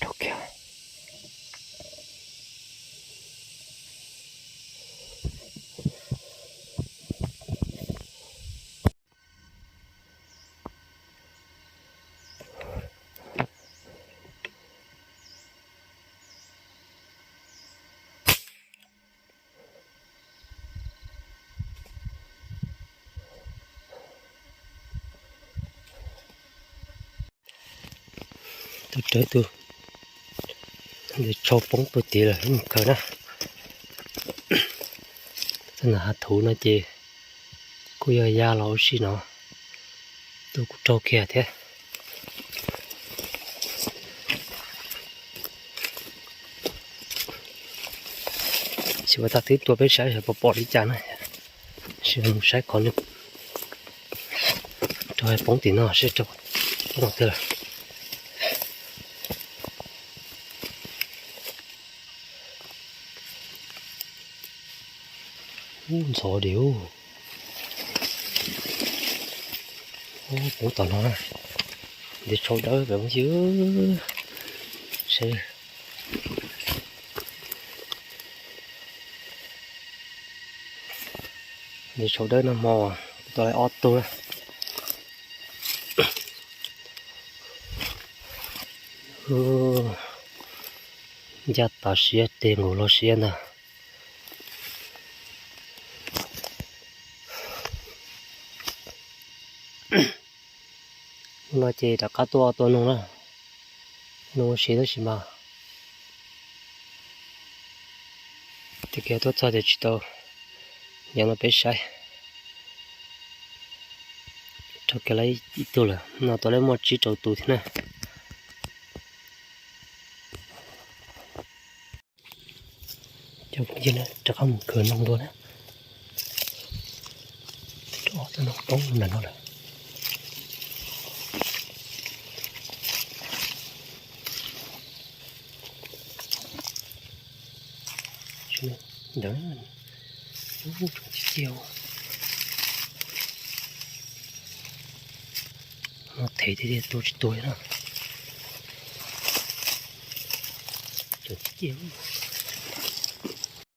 Ok. Tus rawv tus ntawd tshau poob puag tid lawm, mus kawg na. Txoj nram hav thuv no ces kuj yog ya los ua si no, tus kuj raug kiag thiab. Tsis ua tag twb tua peb saib seb puas pom li cas na. Sim mus saib qhov nws raug poob tim no seb raug poob twg lawm. Ub, ntxhov diam. Ub, poob tom no na. Nws tshau dawb pem ub xwb. Seb. Nws tshau dawb nag hmo, tau lawm ob tug na. Ncaj tas siab, tes nkaus los siab ntag. Hnub no ces rov qab tuaj tua noog na, noog ua si tab sis mas tag kis tuaj txog ces tsis tau, yog no peb saib. Raug kiag lawm ib tug lawm, no tau lawm muaj tsib rau tus thiab na. Cov phooj ywg, rov qab mus khwv noog dua na. Rau ob tug noog poob ntawm no lawm. Ntawd, tsoom ciaj ciaj. No them tiag tiag, tua tsis tuag li na. Tsoom ciaj ciaj.